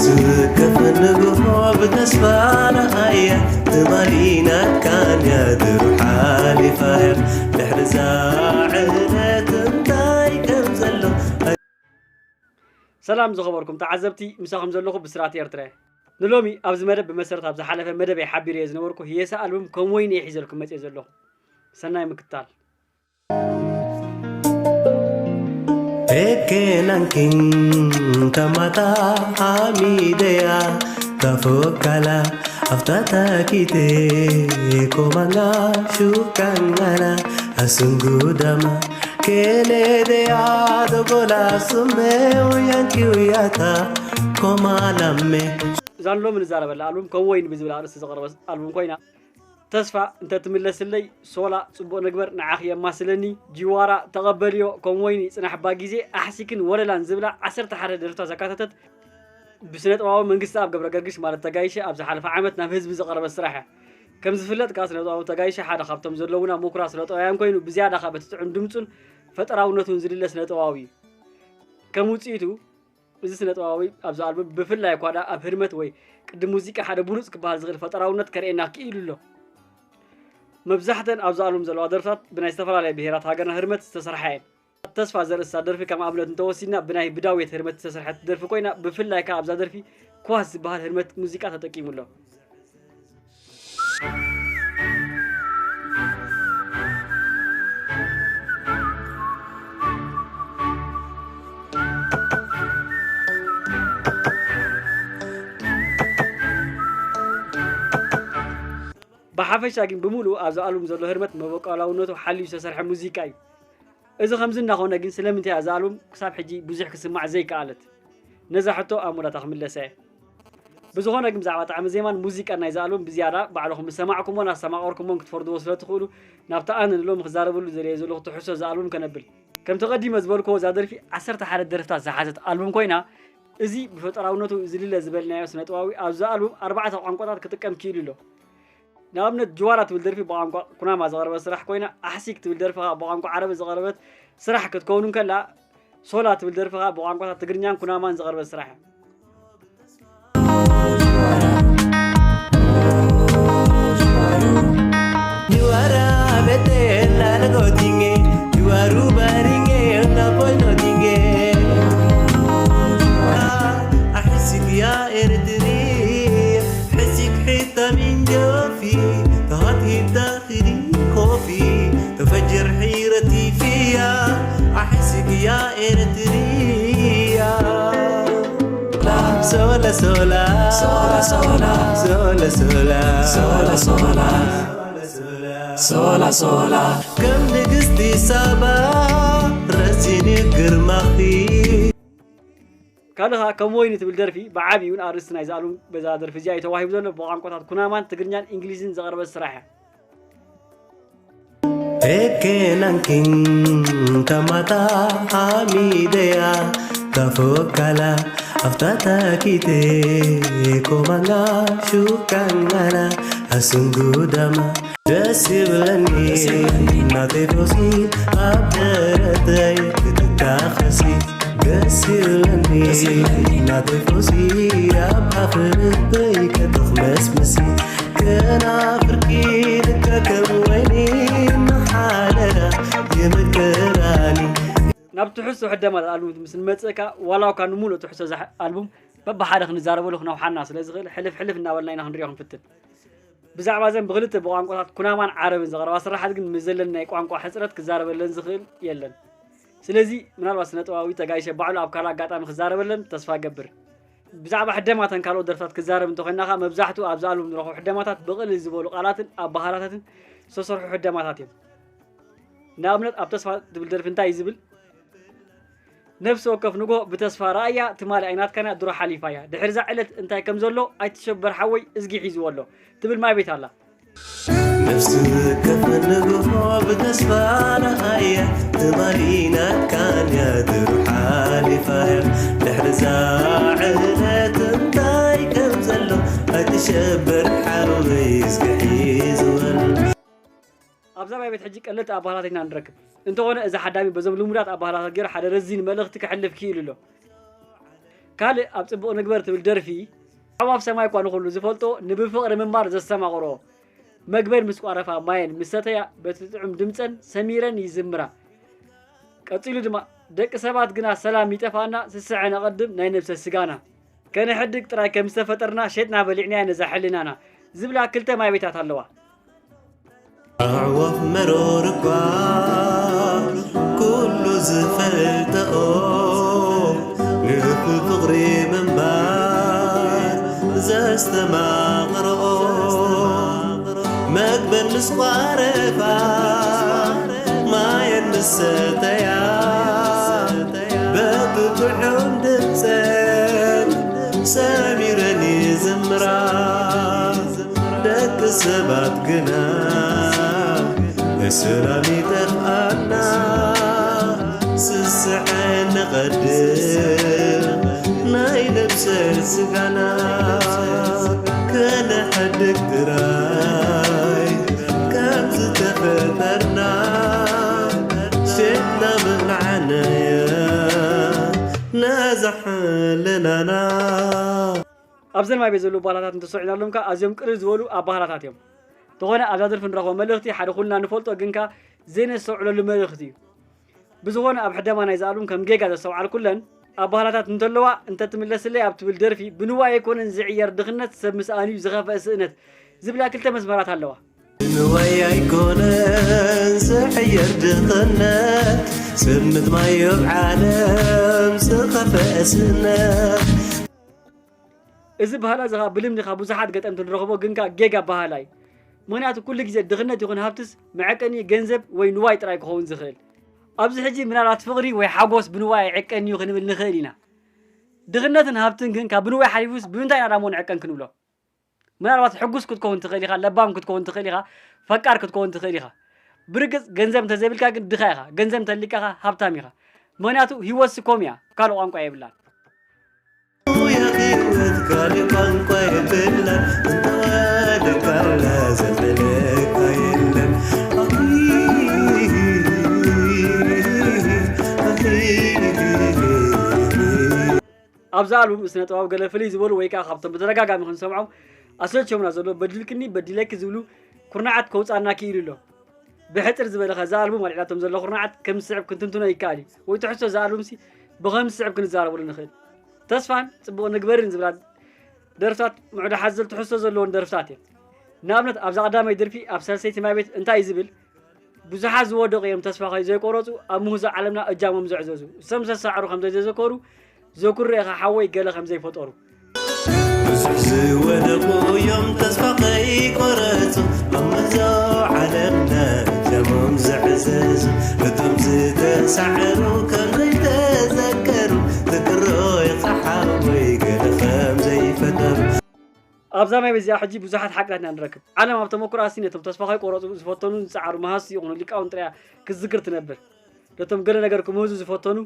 ስከፍ ንግሆ ብተስፋ ረኣያ፣ ትማሊ ናትካን እያ፣ ድሮ ሓሊፋ እያ። ድሕሪ እዛ ዕለት እንታይ ከም ዘሎ። ሰላም ዝኸበርኩም ተዓዘብቲ፣ ምሳኹም ዘለኹ ብስራት ኤርትራ እየ። ንሎሚ ኣብዚ መደብ ብመሰረት ኣብ ዝሓለፈ መደበይ ሓቢረዮ ዝነበርኩ ህየሳ ኣልቡም ከም ወይኒ እየ ሒዘልኩም መፅየ ዘለኹ። ሰናይ ምክታል። ኤኬናንኪን ከማታ ሓሚደያ ታፎካላ ኣፍታታኪቴ ኮማና ሹካናና ኣስንጉዳማ ኬሌደያ ዶጎላ ሱሜ ውያንኪ ውያታ ኮማላሜ። እዛን ሎሚ ንዛረበላ ኣልቡም ከም ወይኒ ብዝብል ኣርእስቲ ዝቐረበት ኣልቡም ኮይና፣ ተስፋ እንተትምለስለይ፣ ሶላ፣ ጽቡቕ ንግበር፣ ንዓኺ የማስለኒ፣ ጂዋራ፣ ተቐበልዮ፣ ከም ወይኒ ጽናሕባ፣ ግዜ፣ ኣሕሲክን ወለላን ዝብላ ዓሰርተ ሓደ ደርፍታት ዘካተተት፣ ብስነ ጥበባዊ መንግስትኣብ ገብረገርግሽ ማለት ተጋይሸ ኣብ ዝሓለፈ ዓመት ናብ ህዝቢ ዝቐረበት ስራሕ እያ። ከም ዝፍለጥ ከኣ ስነ ጥበባዊ ተጋይሸ ሓደ ካብቶም ዘለዉና ምኩራት ስነ ጥበባውያን ኮይኑ፣ ብዝያዳ ከኣ በቲ ጥዑም ድምጹን ፈጠራውነቱን ዝልለ ስነ ጥበባዊ እዩ። ከም ውጽኢቱ፣ እዚ ስነ ጥበባዊ ኣብዚ ኣልቡም ብፍላይ እኳ ደኣ ኣብ ህርመት ወይ ቅዲ ሙዚቃ ሓደ ብሉጽ ክበሃል ዝኽእል ፈጠራውነት ከርእየና ክኢሉ ኣሎ። መብዛሕተን ኣብዚ ኣልቡም ዘለዋ ደርፍታት ብናይ ዝተፈላለያ ብሄራት ሃገርና ህርመት ዝተሰርሓ እየን። ተስፋ ዘርእስታ ደርፊ ከም ኣብነት እንተወሲድና ብናይ ብዳዊት ህርመት ዝተሰርሐት ደርፊ ኮይና፣ ብፍላይ ከኣ ኣብዛ ደርፊ ኳስ ዝበሃል ህርመት ሙዚቃ ተጠቂሙ ኣሎ። ብሓፈሻ ግን ብምሉኡ ኣብዚ ኣልቡም ዘሎ ህርመት መበቆላውነቱ ሓልዩ ዝተሰርሐ ሙዚቃ እዩ። እዚ ከምዚ እናኾነ ግን ስለምንታይ እያ እዛ ኣልቡም ክሳብ ሕጂ ብዙሕ ክስማዕ ዘይከኣለት? ነዛ ሕቶ ኣብ መወዳእታ ክምለሳ እየ። ብዝኾነ ግን ብዛዕባ ጣዕሚ ዜማን ሙዚቃን ናይዚ ኣልቡም ብዝያዳ ባዕልኹም ዝሰማዕኩሞን ኣስተማቐርኩሞን ክትፈርድዎ ስለ ትኽእሉ ናብቲ ኣነ ንሎሚ ክዛረበሉ ዝደለየ ዘለኹ ትሕዝቶ እዛ ኣልቡም ከነብል። ከምቲ ቀዲመ ዝበልክዎ እዛ ደርፊ ዓሰርተ ሓደ ደርፍታት ዝሓዘት ኣልቡም ኮይና እዚ ብፈጠራውነቱ ዝልለ ዝበልናዮ ስነ ጥበባዊ ኣብዚ ኣልቡም ኣርባዕተ ቋንቋታት ክጥቀም ክኢሉ ኣሎ። ንኣብነት ጅዋራ ትብል ደርፊ ብቋንቋ ኩናማ ዝቐረበት ስራሕ ኮይና ኣሕሲክ ትብል ደርፊ ከኣ ብቋንቋ ዓረቢ ዝቐረበት ስራሕ ክትከውን እንከላ ሶላ ትብል ደርፊ ከኣ ብቋንቋታት ትግርኛን ኩናማን ዝቐረበት ስራሕ እያ። Juara bete la lagotinge, juaru baringe na boy no dinge. Ahisik ya eritri, hisik hita min jofi, tahat hita khiri kofi, tafajr hirati fiya, ahisik ya eritri. Sola sola sola sola sola sola sola sola sola sola sola sola ከም ንግስቲ ሳባ ረሲኒ ግርማኺ። ካልእ ኸዓ ከም ወይኒ ትብል ደርፊ ብዓብዩን ኣርእስቲ ናይዚ ኣልቡም በዛ ደርፊ እዚኣ እዩ ተዋሂቡ ዘሎ። ብቋንቋታት ኩናማን ትግርኛን እንግሊዝን ዝቐረበት ስራሕ እያ። Ekenankin tamata amidea tafokala aftatakite komanga shukangana asungudama. ደስ ይብለኒ ናተይ ፎሲ ኣብ ደረተይ ክትታኸሲ። ደስ ይብለኒ ናተይ ፎሲ ኣብ ኣፍርበይ ከተኽመስምሲ። ከናፍርኪ ልካ ከም ወይኒ እናሓለላ የመቅራኒ። ናብ ትሕዝቶ ሕደማት ኣልቡም ምስ ንመጽእ ከኣ ዋላ እኳ ንሙሉእ ትሕዝቶ እዛ ኣልቡም በብሓደ ክንዛረበሉ ክነውሓና ስለ ዝኽእል ሕልፍ ሕልፍ እናበልና ኢና ክንሪኦ ክንፍትን። ብዛዕባ እዘን ብኽልተ ብቋንቋታት ኩናማን ዓረብን ዝቐረባ ስራሓት ግን ምስ ዘለኒ ናይ ቋንቋ ሕጽረት ክዛረበለን ዝኽእል የለን። ስለዚ ምናልባት ስነ ጥበባዊ ተጋይሸ ባዕሉ ኣብ ካልእ ኣጋጣሚ ክዛረበለን ተስፋ እገብር። ብዛዕባ ሕደማተን ካልኦት ደርፍታት ክዛረብ እንተኾይንና ከኣ መብዛሕትኡ ኣብዚ ኣልቡም ንረኽቦ ሕደማታት ብቕልል ዝበሉ ቃላትን ኣበሃህላታትን ዝተሰርሑ ሕደማታት እዮም። ንኣብነት ኣብ ተስፋ ትብል ደርፊ እንታይ እዩ ዝብል? ነፍሲ ወከፍ ንግሆ ብተስፋ ረኣያ፣ ትማሊ ኣይናትካን እያ ድሮ ሓሊፋ እያ። ድሕሪ እዛ ዕለት እንታይ ከም ዘሎ ኣይትሸበር ሓወይ እዝጊ ሒዝዎ ኣሎ ትብል ማይ ቤት ኣላ። ነፍሲ ወከፍ ንግሆ ብተስፋ ረኣያ፣ ትማሊ ናትካን እያ ድሮ ሓሊፋ እያ። ድሕሪ እዛ ዕለት እንታይ ከም ዘሎ ኣይትሸበር ሓወይ እዝጊ ሒዝዎ ኣሎ። ኣብዛ ማይ ቤት ሕጂ ቀለልቲ ኣባህላታት ኢና ንረክብ። እንተኾነ እዚ ሓዳሚ በዞም ልሙዳት ኣባህላታት ገይሩ ሓደ ረዚን መልእኽቲ ከሕልፍ ክኢሉ ኣሎ። ካልእ ኣብ ጽቡቕ ንግበር ትብል ደርፊ፣ ኣዕዋፍ ሰማይ እኳ ንኹሉ ዝፈልጦ፣ ንብፍቕሪ ምንባር ዘስተማቕሮ፣ መግበን ምስ ቋረፋ ማየን ምስ ሰተያ፣ በቲ ጥዑም ድምጸን ሰሚረን ይዝምራ። ቀጺሉ ድማ፣ ደቂ ሰባት ግና ሰላም ይጠፍኣና፣ ስስዐ ነቐድም ናይ ነብሰ ስጋና። ከነሕድግ ጥራይ ከም ዝተፈጠርና ሸጥና በሊዕናያ ነዛ ሕልናና ዝብላ ክልተ ማይ ቤታት ኣለዋ። ኣዕዋፍ መሮር እኳ ኩሉ ዝፈልጠኦ ንፍቕሪ ምንባር ዘስተማቕርኦ መግበን ምስ ቋረፋ ማየን ምስ ሰተያ በብጥዑም ድምፀን ሰሚረን ይዝምራ። ደቂ ሰባት ግና ሰላም ይጠፍኣና፣ ስስዐ ንቐድም ናይ ነብሰ ስጋና ከነሐድግ ጥራይ ከም ዝተፈጠርና ሴትና ምቕናዕናያ ነዛ ሕልናና። ኣብዘን ማይ ቤት ዘለዉ ባህላታት እንተሰዒናሎም ከኣ ኣዝዮም ቅልል ዝበሉ ኣባህላታት እዮም። እንተኾነ ኣብዛ ደርፊ ንረኽቦ መልእኽቲ ሓደ ኩልና ንፈልጦ ግን ከኣ ዘይነስተውዕለሉ መልእኽቲ እዩ። ብዝኾነ ኣብ ሕደማ ናይዛ ኣልቡም ከም ጌጋ ዘስተውዓልኩለን ኣባህላታት እንተለዋ እንተትምለስለይ ኣብ ትብል ደርፊ ብንዋይ ኣይኮነን ዝዕየር ድኽነት ሰብ ምስኣን እዩ ዝኸፍአ ስእነት ዝብላ ክልተ መስመራት ኣለዋ። ንዋይ ኣይኮነን ዝዕየር ድኽነት ሰብ ምጥማይ ኣብ ዓለም ዝኸፍአ ስእነት። እዚ ባህላ እዚ ኸኣ ብልምዲ ካብ ብዙሓት ገጠምቲ ንረኽቦ ግን ከኣ ጌጋ ኣባህላ እዩ። ምኽንያቱ ኩሉ ግዜ ድኽነት ይኹን ሃብትስ መዐቀኒ ገንዘብ ወይ ንዋይ ጥራይ ክኸውን ዝኽእል። ኣብዚ ሕጂ ምናልባት ፍቕሪ ወይ ሓጎስ ብንዋይ ኣይዕቀን እዩ ክንብል ንኽእል ኢና። ድኽነትን ሃብትን ግን ካብ ብንዋይ ሓሊፉስ ብምንታይ ኢና ዳሞ ንዕቀን ክንብሎ? ምናልባት ሕጉስ ክትከውን ትኽእል ኢኻ፣ ለባም ክትከውን ትኽእል ኢኻ፣ ፈቃር ክትከውን ትኽእል ኢኻ። ብርግጽ ገንዘብ እንተዘይብልካ ግን ድኻ ኢኻ፣ ገንዘብ እንተሊካ ኸኣ ሃብታም ኢኻ። ምኽንያቱ ህይወትሲ ከምኡ እያ፣ ካልእ ቋንቋ የብላን። ሙያ ህይወት ካልእ ቋንቋ የብላን፣ እንተወደድካላ ዘበለካ የለን። ኣብዛ ኣልቡም ስነ ጥበባዊ ገለ ፍልይ ዝበሉ ወይ ከኣ ካብቶም ብተደጋጋሚ ክንሰምዖም ኣሰልችዮምና ዘሎ በዲልክኒ በዲለኪ ዝብሉ ኩርናዓት ከውጻና ክኢሉ ኣሎ። ብሕጽር ዝበለ ከ እዛ ኣልቡም ኣልዒላቶም ዘላ ኩርናዓት ከም ዝስዕብ ክንትንትኖ ይከኣል እዩ። ወይ ትሕዝቶ እዛ ኣልቡምሲ ብኸም ዝስዕብ ክንዛረበሉ ንኽእል። ተስፋን ጽቡቕ ንግበርን ዝብላ ደርፍታት ምዕዶ ሓዘል ትሕዝቶ ዘለዎን ደርፍታት እየን። ንኣብነት ኣብዛ ቀዳማይ ደርፊ ኣብ ሳልሰይቲ ማይ ቤት እንታይ እዩ ዝብል? ብዙሓት ዝወደቑ እዮም ተስፋ ከይ ዘይቆረጹ ኣብ ምህዞ ዓለምና እጃሞም ዘዕዘዙ። እሶም ዝተሳዕሩ ከም ዘይተዘከሩ ዘኩርዕ ኢኻ ሓወይ ገለ ከም ዘይፈጠሩ። ብዙሕ ዝወደቑ እዮም ተስፋ ከይቆረጹ ኣብ ምህዞ ዓለምና እጃሞም ዘዕዘዙ። እቶም ዝተሳዕሩ ከም ዘይተዘከሩ ትክሮ ኢኻ ሓወይ ገለ ከም ዘይፈጠሩ። ኣብዛ ማይ ቤት እዚኣ ሕጂ ብዙሓት ሓቅታት ኢና ንረክብ። ዓለም ኣብ ተመኩሮኣ ነቶም ተስፋ ከይቆረጹ ዝፈተኑን ዝጸዓሩ መሃዝቲ ይኹኑ ሊቃውንቲ ጥራይ ክትዝክር ትነብር። ነቶም ገለ ነገር ክምህዙ ዝፈተኑ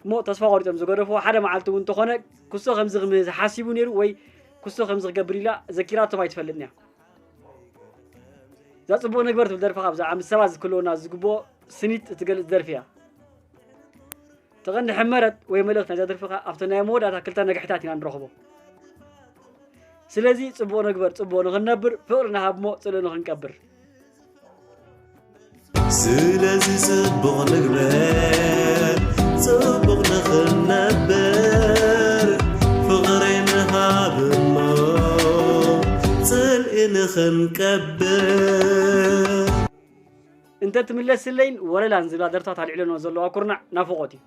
እሞ ተስፋ ቆሪጾም ዝገደፍዎ ሓደ መዓልቲ እውን እንተኾነ ክሶ ከምዚ ክምህዝ ሓሲቡ ነይሩ ወይ ክሶ ከምዚ ክገብር ኢላ ዘኪራቶም ኣይትፈልጥን እያ። እዛ ጽቡቕ ንግበር ትብል ደርፊ ካብ ብዛዕባ ምስ ሰባት ዝክልወና ዝግብኦ ስኒት እትገልጽ ደርፊ እያ። እቲ ቀንዲ ሕመረት ወይ መልእኽቲ ናይዛ ደርፊ ከኣ ኣብተን ናይ መወዳእታ ክልተ ነግሕታት ኢና ንረኽቦ። ስለዚ ጽቡቕ ንግበር፣ ጽቡቕ ንኽንነብር፣ ፍቕሪ ንሃብ እሞ ጽልኢ ንኽንቀብር። ስለዚ ጽቡቕ ንግበር፣ ጽቡቕ ንኽንነብር፣ ፍቕሪ ንሃብ እሞ ጽልኢ ንኽንቀብር። እንተ ትምለስለይን ወለላን ዝብላ ደርፍታት ኣልዒለንኦ ዘለዋ ኩርናዕ ናፍቖት እዩ።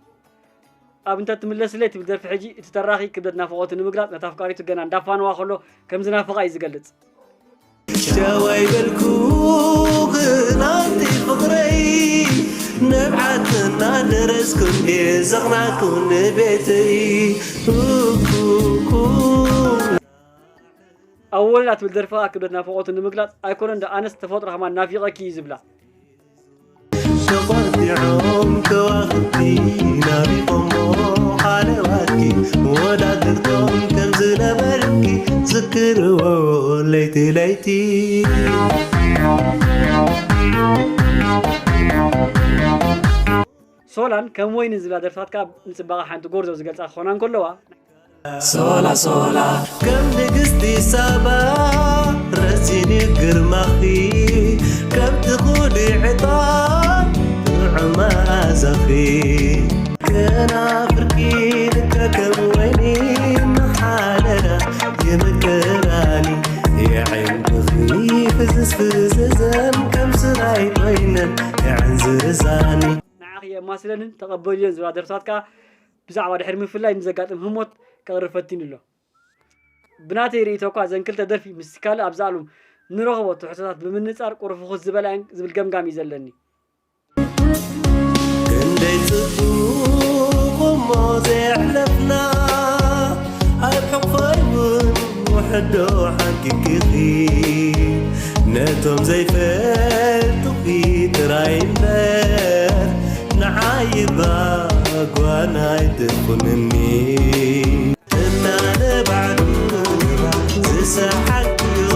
ኣብ እንተ ትምለስለይ ትብል ደርፊ ሕጂ እቲ ተራኺ ክብደት ናፍቖቱ ንምግላጽ ነታ ኣፍቃሪቱ ገና እንዳፋነዋ ከሎ ከም ዝናፍቓ እዩ ዝገልጽ። ሻው ኣይበልኩ ግን ኣንቲ ፍቕረይ ንብዓትና ደረስኩ እንዴ ዘቕናኩ ንቤተይ። ኩኩኩ። ኣብ ወለላ ትብል ደርፊ ከኣ ክብደት ናፍቖቱ ንምግላጽ ኣይኮነን ዶ ኣነስ ተፈጥሮ ከማን ናፊቐኪ እዩ ዝብላ። ተቖጢዖም ከዋኽብቲ ናቢቖሞ ሓለዋትኪ ወዳድርቶም ከም ዝነበርኪ ዝክርዎ ለይቲ ለይቲ። ሶላን ከም ወይኒ ዝብላ ደርፍታት ከኣ ንጽባቐ ሓንቲ ጎርዞ ዝገልጻ ክኾና እንከለዋ፣ ሶላ ሶላ ከም ንግስቲ ሳባ ረሲኒ ግርማኺ ከም ትኹሊ ዕጣን ጥዑም መዓዛኺ ከናፍርኪ ልከ ከም ወይኒ መሓለላ ይምከራኒ የዕንብኺ ፍዝዝ ፍዝዘን ከም ስራይ ኮይነን የዕንዝዛኒ። ንዓኺ የማስለንን ተቐበልዮን ዝብላ ደርፍታት ከኣ ብዛዕባ ድሕሪ ምፍላይ ንዘጋጥም ህሞት ከቕርብ ፈቲኑ ኣሎ። ብናተይ ርእይቶ እኳ እዘን ክልተ ደርፊ ምስቲ ካልእ ኣብዛ ኣልቡም ንረኽቦ ትሕዝቶታት ብምንጻር ቁሩብ ፍኹስ ዝበላ እየን ዝብል ገምጋም እዩ ዘለኒ። ክንደይ ጽቡቕ እሞ ዘየሕለፍና ኣብ ሕቑፈይ እውን ውሕዶ ሓንኪኪኺ ነቶም ዘይፈልጡኺ ጥራይ እምበር ንዓይ እባ ጓናይ ትኹንኒ። እናነባዕሉ ዝሰሓቅዮ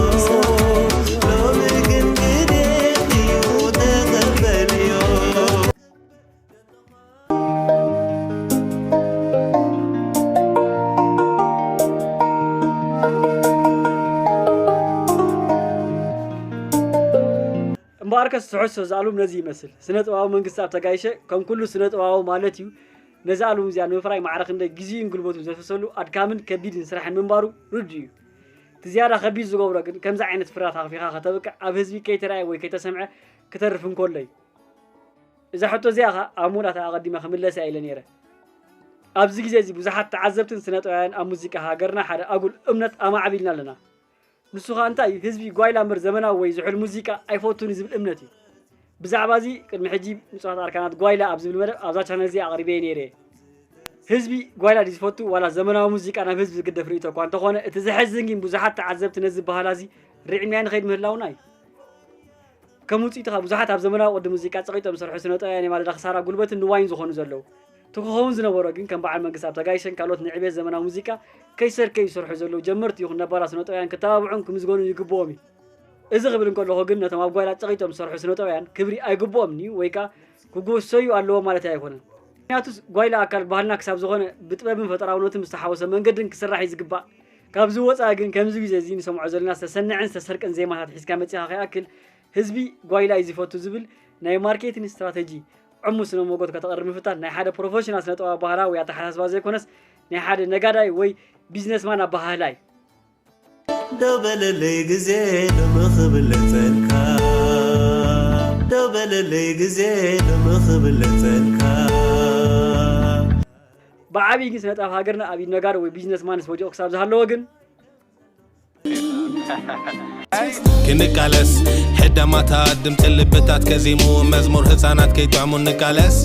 ሎሚ ግን ግዴትዩ ተቐበልዮ። እምበኣርከስ ትሕዝቶ እዛ ኣልቡም ነዚ ይመስል። ስነ ጥበባዊ መንግስትኣብ ተጋይሸ ከም ኩሉ ስነ ጥበባዊ ማለት እዩ ነዚ ኣልቡም እዚኣ ንምፍራይ ማዕረ ክንደይ ግዜኡን ጉልበቱን ዘፍሰሰሉ ኣድካምን ከቢድን ስራሕን ምንባሩ ርዱእ እዩ። እቲ ዝያዳ ከቢድ ዝገብሮ ግን ከምዚ ዓይነት ፍርያት ኣኽፊኻ ከተብቅዕ ኣብ ህዝቢ ከይተራእየ ወይ ከይተሰምዐ ክተርፍ እንከሎ እዩ። እዛ ሕቶ እዚኣ ኸኣ ኣብ መወዳእታ ኣቐዲመ ክምለሳ ኢለ ነይረ። ኣብዚ ግዜ እዚ ብዙሓት ተዓዘብትን ስነ ጥበባውያን ኣብ ሙዚቃ ሃገርና ሓደ ኣጉል እምነት ኣማዕቢልና ኣለና። ንሱ ኸኣ እንታይ እዩ? ህዝቢ ጓይላ እምበር ዘመናዊ ወይ ዝሑል ሙዚቃ ኣይፈቱን እዩ ዝብል እምነት እዩ። ብዛዕባ እዚ ቅድሚ ሕጂ ንጹሃት ኣርካናት ጓይላ ኣብ ዝብል መደብ ኣብዛ ቻነል እዚኣ ኣቕሪበዮ ነይረ እየ። ህዝቢ ጓይላ ድዩ ዝፈቱ ዋላ ዘመናዊ ሙዚቃ ናብ ህዝቢ ዝግደፍ ርእይቶ እኳ እንተኾነ፣ እቲ ዘሕዝን ግን ብዙሓት ተዓዘብቲ ነዚ ባህላ እዚ ርዕምያ ንኸይድ ምህላውና እዩ። ከም ውጽኢቱ ኸኣ ብዙሓት ኣብ ዘመናዊ ቅዲ ሙዚቃ ጸቒጦም ዝሰርሑ ስነ ጥበባውያን የማልዳ ክሳራ ጉልበትን ንዋይን ዝኾኑ ዘለዉ። እቲ ክኸውን ዝነበሮ ግን ከም በዓል መንግስትኣብ ተጋይሸን ካልኦት ንዕቤት ዘመናዊ ሙዚቃ ከይሰርከዩ ዝሰርሑ ዘለዉ ጀመርቲ ይኹን ነባራት ስነ ጥበባውያን ክተባብዑን ክምስገኑን ይግብኦም እዩ። እዚ ክብል እንከለኹ ግን ነቶም ኣብ ጓይላ ጸቒጦም ዝሰርሑ ስነ ጥበባውያን ክብሪ ኣይግብኦምን እዩ ወይ ከኣ ክጉሰዩ ኣለዎም ማለተይ ኣይኮነን። ምኽንያቱስ ጓይላ ኣካል ባህልና ክሳብ ዝኾነ ብጥበብን ፈጠራውነትን ብዝተሓወሰ መንገድን ክስራሕ እዩ ዝግባእ። ካብዚ ወጻኢ ግን ከምዚ ግዜ እዚ ንሰምዖ ዘለና ዝተሰነዐን ዝተሰርቀን ዜማታት ሒዝካ መጺኻ ከይኣክል ህዝቢ ጓይላ እዩ ዝፈቱ ዝብል ናይ ማርኬቲንግ ስትራተጂ ዕሙት ስነ መጎት ከተቕርብ ምፍታን ናይ ሓደ ፕሮፌሽናል ስነ ጥበባዊ ኣበሃህላ ወይ ኣተሓሳስባ ዘይኮነስ ናይ ሓደ ነጋዳይ ወይ ቢዝነስማን ኣበሃህላ እዩ። ደው በለለይ ግዜ ሎሚ ክብለጸልካ ደው በለለይ ግዜ ሎሚ ክብለጸልካ ብዓብዪ ግን ስነ ጥበብ ሃገርና ኣብ ኢድ ነጋዶ ወይ ቢዝነስ ማንስ ወዲቑ ክሳብ ዝሃለወ ግን ክንቃለስ ሕዳማታት ድምፂ ልብታት ከዚሙ መዝሙር ህፃናት ከይጥዕሙ ንቃለስ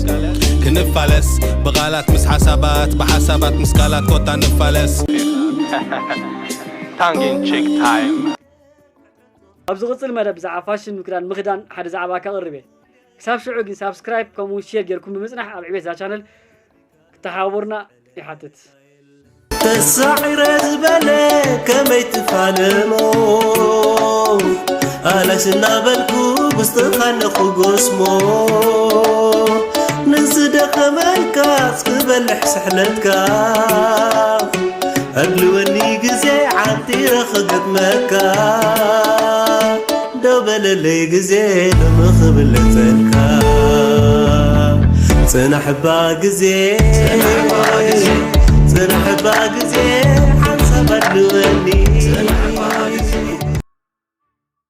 ክንፋለስ ብቓላት ምስ ሓሳባት ብሓሳባት ምስ ቃላት ኮታ ንፋለስ Tongue in cheek time. ኣብ ዝቕፅል መደብ ብዛዕባ ፋሽን ምክዳን ምኽዳን ሓደ ዛዕባ ከቕርብ እየ። ክሳብ ሽዑ ግን ሳብስክራይብ ከምኡ እውን ሼር ጌርኩም ብምፅናሕ ኣብ ዕቤት እዛ ቻነል ክተሓባበሩና ይሓትት። ተሳዒረ ዝበለ ከመይ ትፋለሞ ኣላሽ እናበልኩ ውስጥኻ ኣለኹ ጎስሞ ንዝደኸመልካ ክበልሕ ስሕለትካ ኣድልወኒ ግዜ ዓንጢረ ክገጥመካ ደው በለለይ ግዜ ሎሚ ክብለጸልካ ጽናሕባ ግዜ ጽናሕባ ግዜ ጽናሕባ ግዜ